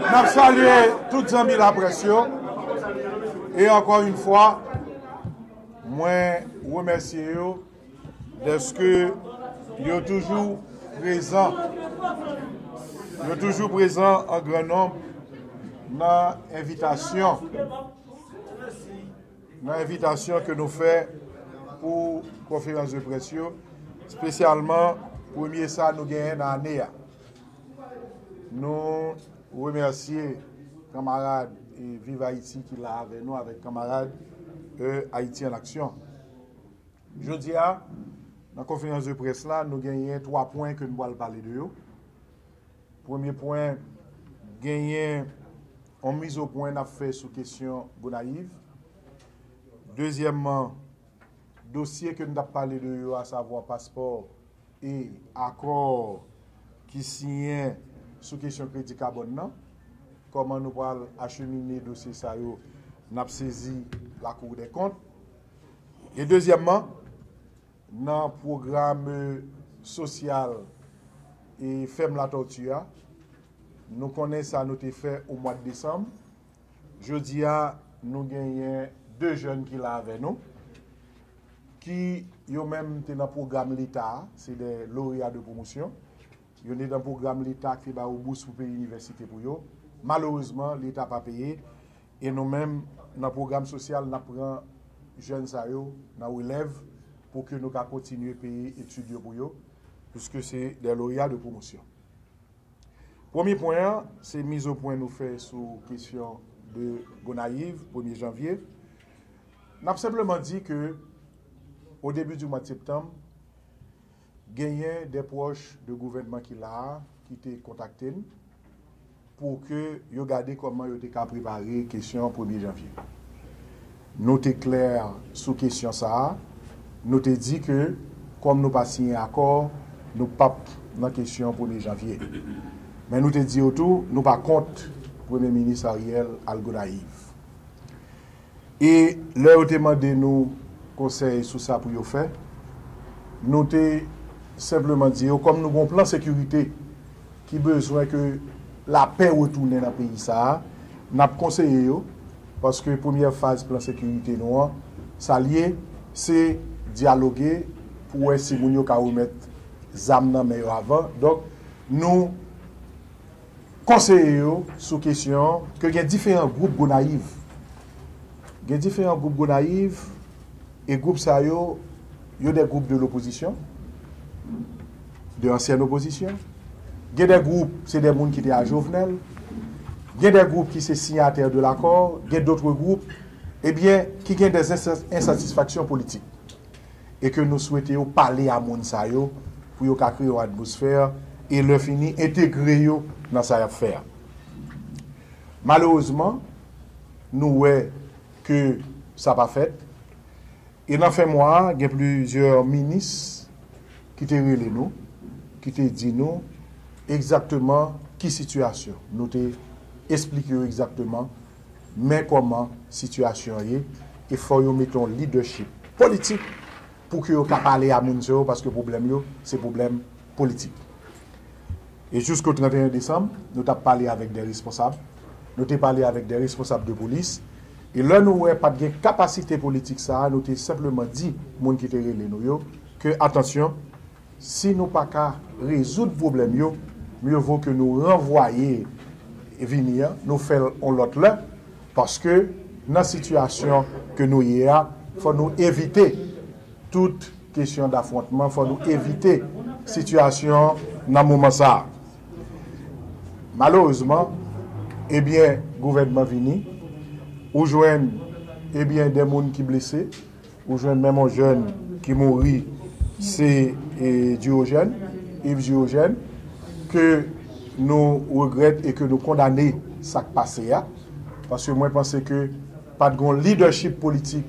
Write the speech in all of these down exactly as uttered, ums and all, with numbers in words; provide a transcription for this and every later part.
N ap salye tout zanmi laprès yo. E ankò yon fwa, mwen remèsye yo dèske yo toujou prezan. Yo toujou prezan an gran nonb nan envitasyon, nan envitasyon ke nou fè pou konferans de près yo, espesyalman premye sa nou genyen nan ane a. Nou remèsye kanmarad e Viv Ayiti ki la avè nou avèk kanmarad e Ayiti an Aksyon. Jodi a, nan konferans de près la, nou genyen twa pwen ke nou pral pale de yo. Premye pwen, genyen yon miz o pwen n ap fè sou kesyon Gonayiv. Dezyèmman, dosye ke n t ap pale de yo, asavwa paspò e akò ki siyen sou kesyon kredi kabòn nan. Kòman nou pral achemine dosye sa yo, n ap sezi Lakou dè Kont. E dezyèmman, nan pwogram sosyal e fèm Latòti a, nou konnen sa nou te fè o mwa de desanm. Jodi a, nou genyen de jèn ki la avè nou, ki yo menm te nan pwogram Leta a, se de loreya de pwomosyon. Yo te nan pwogram Leta ki te ba yo bous pou peye inivèsite pou yo. Malerezman, Leta pa peye. E nou menm, nan pwogram sosyal, n ap pran jèn sa yo nan relèv pou ke nou ka kontinye peye etid yo pou yo, piske se de loreya de pwomosyon. Premye pwen an, se miz o pwen nou fè sou kesyon de Gonayiv, premye janvye. N ap senpleman di ke, o debi di mwa de septanm, genyen de pwòch de gouvènman ki la a, ki te kontakte n pou ke yo gade kòman yo te ka prepare kesyon premye janvye. Nou te klè sou kesyon sa a. Nou te di ke, kòm nou pa siyen akò, nou p ap nan kesyon premye janvye. Men nou te di yo tou, nou pa kont Premye Minis Ariel al Gonayiv. E lè yo te mande nou konsèy sou sa pou yo fè, nou te senpleman di yo, kòm nou gon plan sekirite ki bezwen ke lapè retounen nan peyi sa a, n ap konseye yo, paske premyè faz plan sekirite nou an, sa l ye, se dyaloge pou wè si moun yo ka remèt zam nan men yo avan. Donk, nou konseye yo sou kesyon ke gen diferan gwoup Gonayiv. Gen diferan gwoup Gonayiv, e gwoup sa yo, yo de gwoup de lopozisyon, de ansyèn opozisyon. Gen de gwoup, se de moun ki te a Jovenel. Gen de gwoup ki se siyatè de lakò. Gen dotre gwoup, ebyen, ki gen de ensa-, ensatisfaksyon politik. E ke nou swete yo pale a moun sa yo pou yo ka kreye yon atmosfè e lè fini entegre yo nan sa y ap fè a. Malerezman, nou wè ke sa pa fèt. E nan fen mwa a, gen plizyè minis ki te rele nou, ki te di nou egzakteman ki sitiyasyon. Nou te esplike yo egzakteman men kòman sitiyasyon an ye, e fò yo mete yon lidèchip politik pou ke yo ka pale a moun sa yo, paske pwoblèm yo, se pwoblèm politik. E jisko trannteyen desanm, nou t ap pale avèk de responsab, nou te pale avèk de responsab de polis, e lè nou wè pa t gen kapasite politik sa a, nou te senpleman di moun ki te rele nou yo ke, atansyon, si nou pa ka rezoud pwoblèm yo, mye vo ke nou ranvwaye vini an, nou fè l yon lòt lè, paske nan sitiyasyon ke nou ye a, fò nou evite tout kesyon dafwontman, fò nou evite sitiyasyon nan moman sa a. Malerezman, ebyen, gouvènman vini, ou jwenn, ebyen, de moun ki blese, ou jwenn menm yon jèn ki mouri, se, e, Diogène, Yves Diogène, ke nou regrèt e ke nou kondane sa k pase a, paske mwen panse ke pa t gon lidèchip politik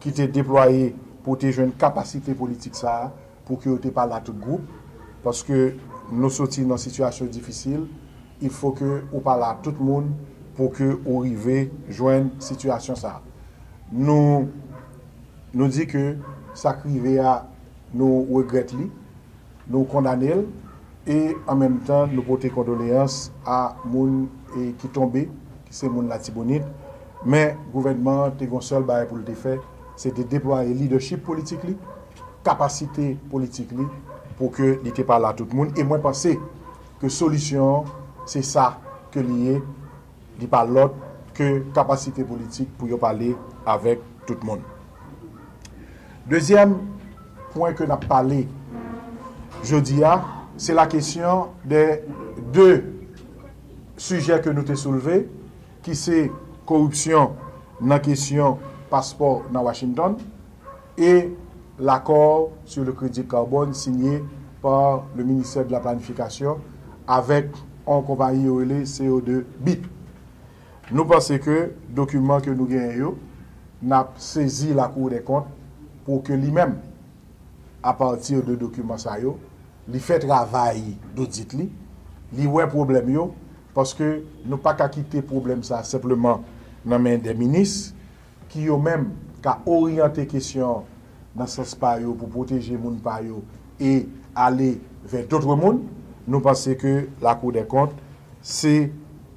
ki te deplwaye pou te jwenn kapasite politik sa a, pou ke yo te pale a tout gwoup, paske nou soti nan sitiyasyon difisil, il fo ke ou pale a tout moun pou ke ou rive jwenn sitiyasyon sa a. Nou, nou di ke sa k rive a, nou regrèt li, nou kondane l, E an menm tan, nou pote kondoleyans a moun e, ki tonbe, ki se moun Latibonit. Men gouvènman an te gon sèl bagay pou l te fè, se te deplwaye lidèchip politik li, kapasite politik li, pou ke li te pale a tout moun. E mwen panse ke solisyon an, se sa ke li ye, li pa lòt ke kapasite politik pou yo pale avèk tout moun. Dezyèm pwen ke n ap pale jodi a, se la kesyon de de sijè ke nou te soulve, ki se koripsyon nan kesyon paspò nan Washington e l'accord sur le crédit carbone signé par le ministère de la Planification avec yon konpayi yo rele C O deux bip. Nou panse ke dokiman ke nou genyen yo, n ap sezi Lakou dè Kont pou ke li menm, apati de dokiman sa yo, li fè travay dodit li, li wè pwoblèm yo, paske nou pa ka kite pwoblèm sa senpleman nan men de minis, ki yo menm ka oryante kesyon nan sans pa yo pou pwoteje moun pa yo e ale vè dòt moun. Nou panse ke Lakou dè Kont se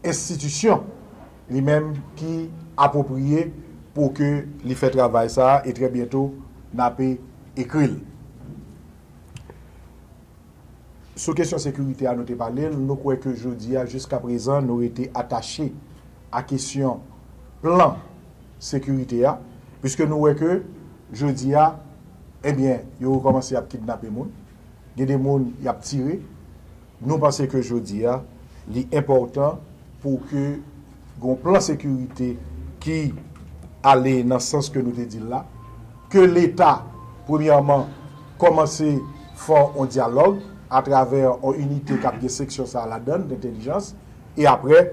enstitisyon li menm ki apwopriye pou ke li fè travay sa a, e trè byento n ape ekri l. Sou kesyon sekirite a nou te pale l, nou kwè ke jodi a, jiska prezan, nou rete atache a kesyon plan sekirite a, piske nou wè ke jodi a, ebyen, yo rekòmanse ap kidnape moun, gen de moun y ap tire. Nou panse ke jodi a, li enpòtan pou ke gon plan sekirite ki ale nan sans ke nou te di l la, ke Leta, premyèman, kòmanse fè yon dyalòg atravè yon inite k ap gen seksyon sa a ladan l, dentèlijans, e apre,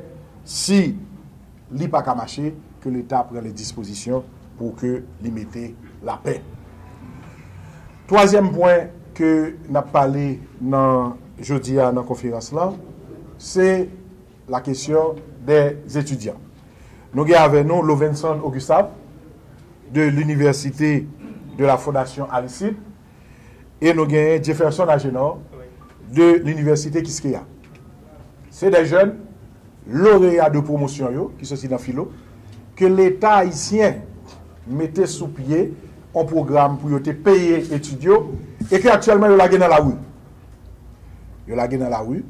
si li pa ka mache, ke Leta pran lè dispozisyon pou ke li mete lapè. Twazyèm pwen ke n ap pale nan jodi a nan konferans lan, se la kesyon dè etidyan. Nou gen avè nou Lovenson Augustave de l'Université de la Fondation Aristide e nou gen Jefferson Agenor de l'Université Quisqueya. Se de jèn loreya de pwomosyon yo, ki soti nan filo, ke Leta ayisyen mete sou pye yon pwogram pou yo te peye etid yo, e ke aktyèlman yo lage nan lari. Yo lage nan lari,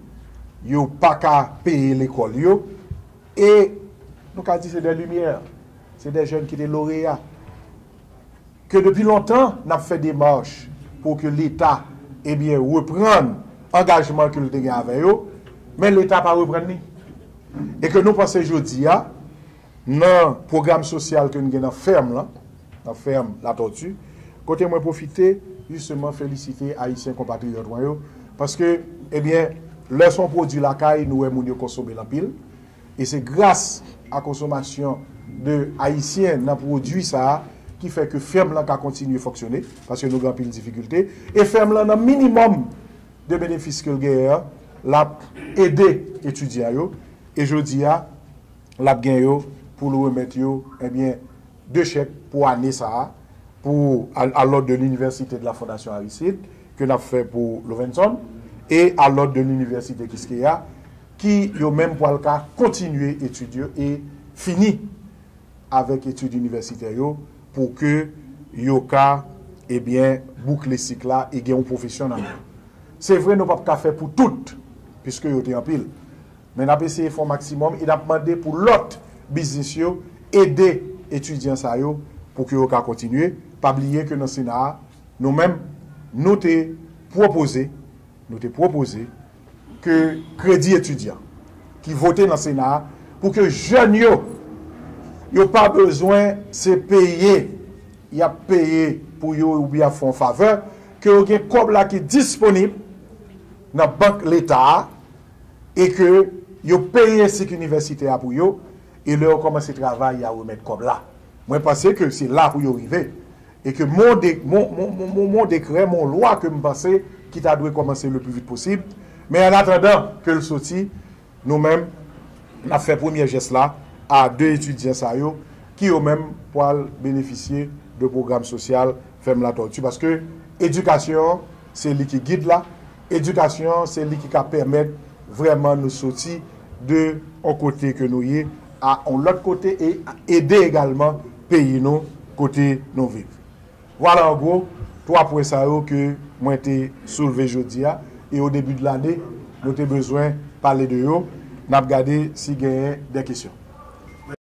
yo pa ka peye lekòl yo, e nou ka di se de limyè, se de jèn ki te loreya. Ke depi lontan, n ap fè demach pou ke Leta, ebyen, reprann angajman ke l te gen avè yo, men Leta pa reprann li. E ke nou panse jodi a, nan pwogram sosyal ke n gen nan fèm lan, nan fèm Latòti, kote mwen pwofite, jisteman, felisite Ayisyen konpatriyòt mwen yo, paske, ebyen, lè se yon pwodui lakay, nou wè moun yo konsome l anpil, e se gras a konsomasyon de Ayisyen nan pwodui sa a ki fè ke fèm lan ka kontinye fonksyone, paske nou gen anpil difikilte, e fèm lan nan minimòm de benefis ke l genyen an, l ap ede etidyan yo, e jodi a, l ap gen yo pou l remèt yo, ebyen, de chèk pou ane sa a, pou, à, à l'ordre de l'Université de la Fondation Aristide, ke n ap fè pou Lovenson, e à l'ordre de l'Université Quisqueya, ki yo menm pral ka kontinye etid yo e fini avèk etid inivèsitè yo, pou ke yo ka, ebyen, boukle sik la e gen yon pwofesyon nan men yo. Se vre, nou p ap ka fè pou tout, piske yo te anpil. Men n ap eseye fè yon maksimòm e n ap mande pou lòt biznis yo ede etidyan sa yo pou ke yo ka kontinye. Pa bliye ke nan Sena a, nou menm, nou te pwopoze, nou te pwopoze ke kredi etidyan ki vote nan Sena a, pou ke jèn yo, yo pa bezwen se peye, y ap peye pou yo oubyen y ap fè yon favè, ke yo gen kòb la ki disponib nan bank Leta a, e ke yo peye sik inivèsitè a pou yo, e lè yo kòmanse travay, y a remèt kòb la. Mwen panse ke se la pou yo rive, e ke mon de-, mon, mon, mon, mon, mon dekrè, mon lwa ke m panse ki ta dwe kòmanse le plus vite possible, men an atandan ke l soti, nou menm, n ap fè premyè jès la a de etidyan sa yo, ki yo menm pral benefisye de pwogram sosyal Fèm Latòti, paske edikasyon, se li ki gid la, Edikasyon an, se li ki ka pèmèt vrèman nou soti de yon kote ke nou ye a yon lòt kote e ede egalman peyi nou kote nou viv. Vwala an gwo, twa pwen sa yo ke mwen te soulve jodi a e o debi de lane, nou te bezwen pale de yo. N ap gade si genyen de kesyon.